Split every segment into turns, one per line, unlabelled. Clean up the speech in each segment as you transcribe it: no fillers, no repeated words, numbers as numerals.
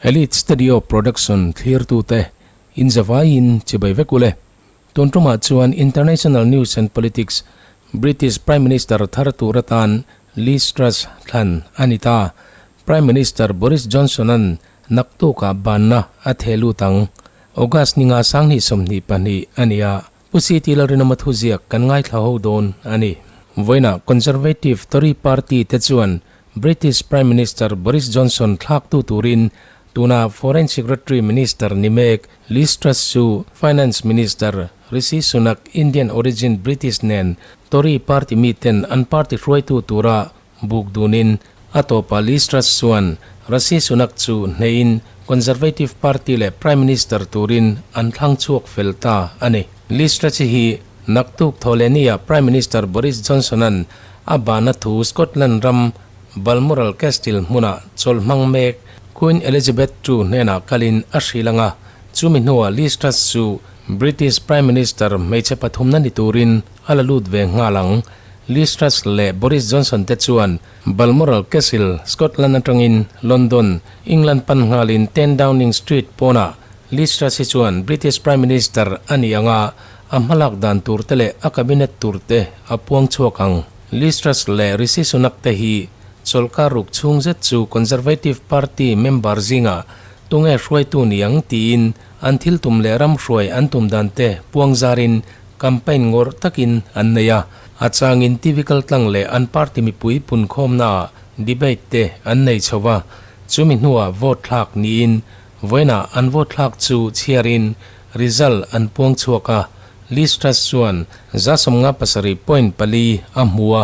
Elite Studio Production thlirtute inzavaiin chibai vek ule. Tun tumah chuan International News and Politics British Prime Minister thar tur atan Liz Truss thlan a ni ta. Prime Minister Boris Johnson-a'n naktukah banna a theh lut ang. August ninga 2022 a ni a, Pu CT Lalrinawma thuziak kan ngaithla ho dawn a ni. Vawiinah Conservative Tory Party te chuan British Prime Minister Boris Johnson thlaktu turin tuna Foreign Secretary Minister ni mek Liz Truss chu Finance Minister Rishi Sunak Indian origin British nen Tory Party miten an party hruaitu tura buk dunin a tawpah Liz Truss chuan Rishi Sunak chu hneihin Conservative Party leh Prime Minister turin an thlang chhuak fel ta a ni. Liz Truss hi naktuk Thawhlehnia Prime Minister Boris Johnson-a'n a bahna thu Scotland ram Balmoral Castle hmuna chawlh hmang mek Queen Elizabeth ii hnenah kalin a hrilh ang a, chumi hnuah Liz Truss chu British Prime Minister hmeichhe pathumna ni turin a la lut ve nghal ang. Liz Truss leh Boris Johnson te chuan Balmoral Castle, Scotland atangin London, England pan nghalin 10 Downing Street pawnah Liz Truss hi chuan British Prime Minister a nih anga a hmalak dan tur te leh a cabinet tur te a puang chhuak ang. Liz Truss leh Rishi Sunak te hi chawlhkar ruk chhung zet chu Conservative Party member zingah tunge hruaitu ni ang tiin an thil tum leh ram hruai an tum dan te puang zarin Campaign ngawrh takin an nei a, a changin TV kaltlang leh an party mipui punkhawmnaah debate te an nei chho va, chumi hnuah vote thlak niin vawiinah an vote thlak chu chhiarin result an puang chhuak a, Liz Truss chuan 57.4 a hmu a,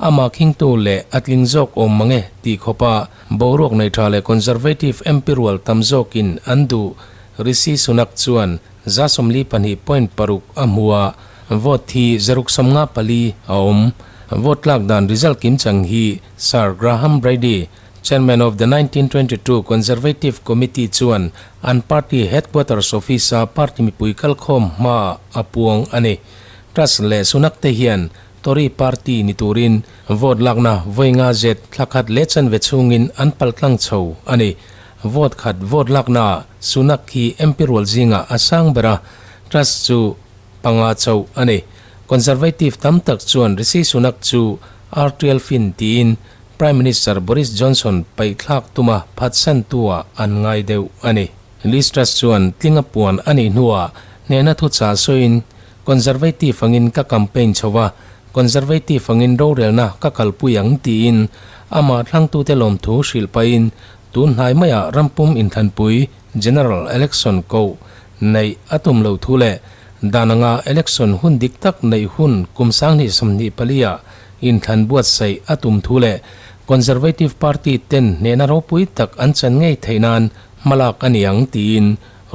amah khingtu leh a tling zawk awm mang e tih khawpa boruak nei tha leh Conservative MP rual tam zawkin an duh Rishi Sunak chuan 42.6 a hmu a, vote hi 654 a awm. Vote tlak dan result kim chang hi Sir Graham Brady, Chairman of the 1922 Conservative Committee chuan an party headquarters office-a party mipui kalkhawm hmaah a puang a ni. Truss leh Sunak te hian Tory party ni turin vote lakna vawi nga zet thla khat leh chanve chhungin an paltlang chho a ni. Vote khat vote laknaah Sunak hi MP rual zingah a sang ber a, Truss chu panga chauh a ni. Conservative tam tak chuan Rishi Sunak chu RTL fin tiin Prime Minister Boris Johnson paihthlak tuma phatsantu-ah an ngai deuh a ni. Liz Truss chuan tlinga puan a nih hnuah hnehna thuchah sawiin, Conservative angin ka campaign chho a, Conservative angin rorelna ka kalpui ang tiin amah thlangtute lawmthu hrilh pahin Tun hnai maiah rampum inthlanpui, General Election, koh neih a tum lo thu leh dan anga election hun dik tak neih hun kum 2024 ah inthlan buatsaih a tum thu leh Conservative Party ten hnehna ropui tak an chan ngei theih nan hmalak a ni ang tiin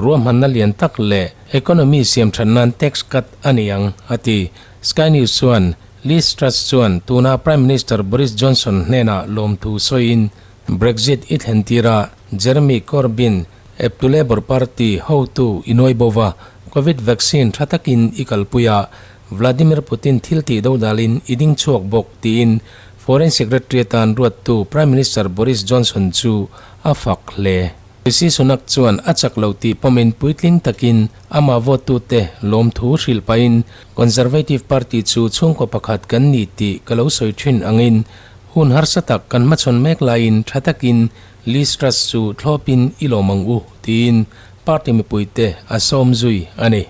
ruahmanna lian tak leh economy siamthat nan tax cut a ni ang a ti. Sky News chuan Liz Truss chuan tuna Prime Minister Boris Johnson hnenah lawmthu sawiin Brexit i thlen tirah Jeremy Corbyn eptu Labour Party hotu i nuai bo va, Covid vaccine tha takin i kalpui a, Vladimir Putin thil tih dodalin i ding chhuak bawk tiin Foreign Secretary atan ruattu Prime Minister Boris Johnson chu a fak hle. Rishi Sunak chuan a chak lo tih pawmin puitling takin amah vote-tute lawmthu hrilh pahin Conservative Party chu chhungkaw pakhat kan ni tih ka lo sawi thin angin Hun harsa tak kan hmachhawn mek laiin tha takin Liz Truss chu thlawpin i lawm ang u, tiin party mipuite a sawm zui a ni.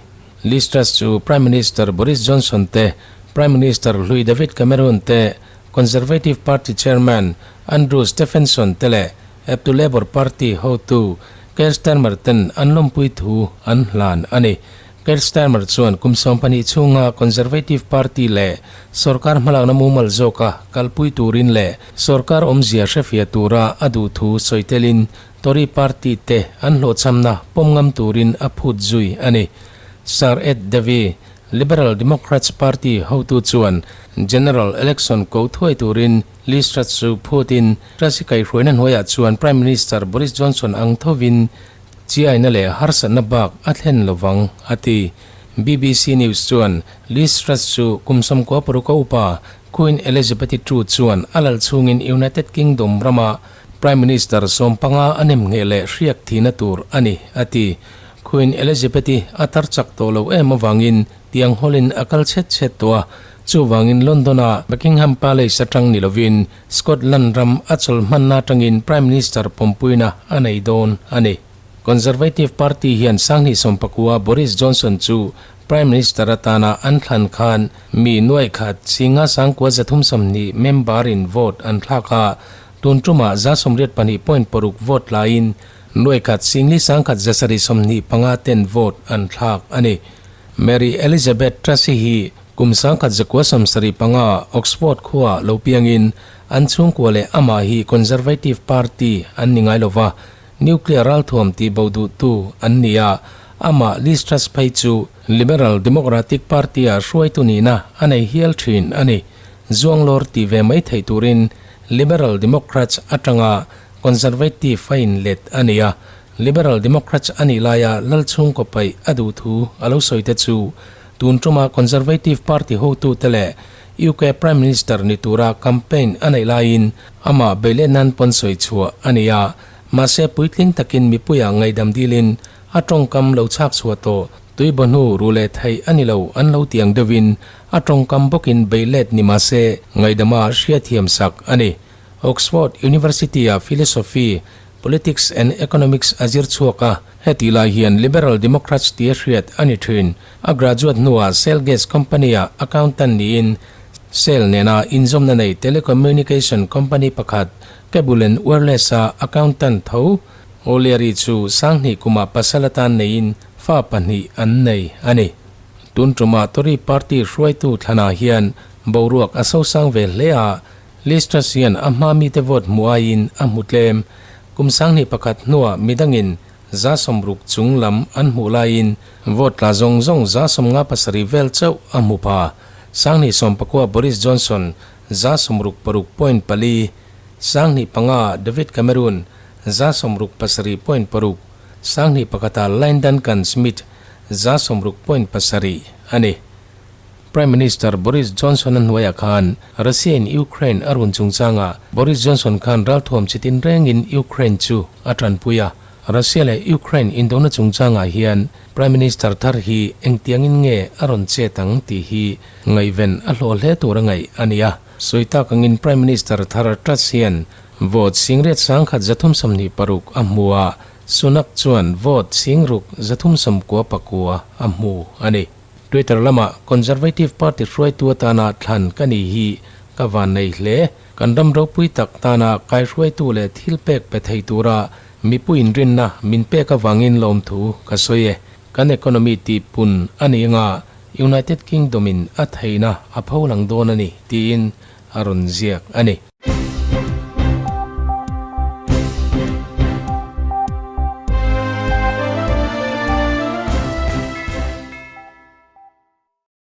Liz Truss chu Prime Minister Boris Johnson te, Prime Minister hlui David Cameron te, Conservative Party Chairman Andrew Stephenson te leh eptu Labour Party hotu Keir Starmer ten an lawmpui thu an hlan a ni. Keir Starmer chuan kum 12 chhunga Conservative Party leh sorkar hmalakna mumal zawka kalpui turin leh sorkar awmzia hrefiah tura a duh thu sawi telin Tory Party te an hlawhchhamna pawm ngam turin a phut zui a ni. Sir Ed Davey, Liberal Democrats Party hotu chuan General Election ko thuai turin Liz Truss chu phutin Truss-i kaihhruaina hnuaiah chuan Prime Minister Boris Johnson ang thovin Chiaina leh harsatna bak a thlen lovang, a ti. BBC News chuan Liz Truss chu kum 96 a upa Queen Elizabeth-i ii chuan a lal chhungin United Kingdom rama Prime Minister sawmpanga a nem ngheh leh hriak thihna tur a ni, a ti. Queen Elizabeth-i a tar chak tawh lo em avangin tiang hawlin a kal chhet chhet tawh a, chuvangin London-a Buckingham Palace atang ni lovin Scotland ram a chawl hmanna atangin Prime Minister pawmpuina a nei dawn a ni. Conservative Party hian Sanghnih sawmpakua Boris Johnson chu Prime Minister atana an thlan khan mi nuaikhat singa sangkua 320 member-in vote an thlak a, tun tumah 82.6 vote laiin nuaikhat singli sangkhat 725 ten vote an thlak a ni. Mary Elizabeth Truss-i hi kum 1975 Oxford khua lo piangin an chhungkua leh amah hi Conservative Party an ni ngai lova, Nuclear ralthuam tih bo duhtu an ni a, amah Liz Truss phei chu Liberal Democratic Party-a hruaitu nihna a nei hial thin a ni. Zuanglawr tih ve mai theih turin Liberal Democrats atanga Conservative a inlet a ni a, Liberal Democrats a nih laia lalchhungkaw paih a duh thu a lo sawi te chu tun tuma Conservative Party hotute leh UK Prime Minister ni tura campaign a neih laiin amah beileh nan pawn sawi chhuah a ni a, mahse puitling takin mipuia ngaihdam dilin a tawngkam lo chhak chhuah tawh tui bawhnu ru leh theih a ni lo an lo ti ang deuhin a tawngkam bawkin beilet ni mahse ngaihdama hriatthiam sak a ni. Oxford University-a Philosophy, Politics and Economics a zir chhuak a, hetih lai hian Liberal Democrats tia hriat a ni thin. A graduate hnuah Shell Gas Company-ah accountant niin Shell nena inzawmna nei telecommunication company pakhat Cable and Wireless-a accountant tho O'Leary chu sanghnih kumah pasal atan neiin fa pahnih an nei a ni. Tun tumah Tory party hruaitu thlanah hian boruak a sosang ve hle a, Liz Truss hian a hma mite vote hmu aiin a hmu tlem. Kum 21 hnuah midangin 60 chung lam an hmuh laiin vote tla zawng zawng 57 vel chauh a hmu pha. 2019 Boris Johnson 66.4, 2005 David Cameron 67.6, 2001 Line Duncan Smith 60.7 a ni. Prime Minister Boris Johnson-a hnuaiah khan Russia-in Ukraine a run chungchangah Boris Johnson khan ralthuam chi tin rengin Ukraine chu a tanpui a. Russia leh Ukraine indona chungchangah hian Prime Minister thar hi engtiangin nge a rawn chet ang tih hi ngaihven a hlawh hle tur a ngaih a ni a. Sawi tak angin Prime Minister thar Truss hian vote 1,326 a hmu a, Sunak chuan vote 6,399 a hmu a ni. Twitter lamah Conservative Party hruaitu atana thlan ka ni hi ka van nei hle. Kan ram ropui tak tana kaihruaitu leh thil pek pe thei tura mipui inrinna min pek avangin lawmthu ka sawi e. Kan economy tih pun a ni anga United Kingdom in a theihna a pho lang dawn a ni, tiin a rawn ziak a ni.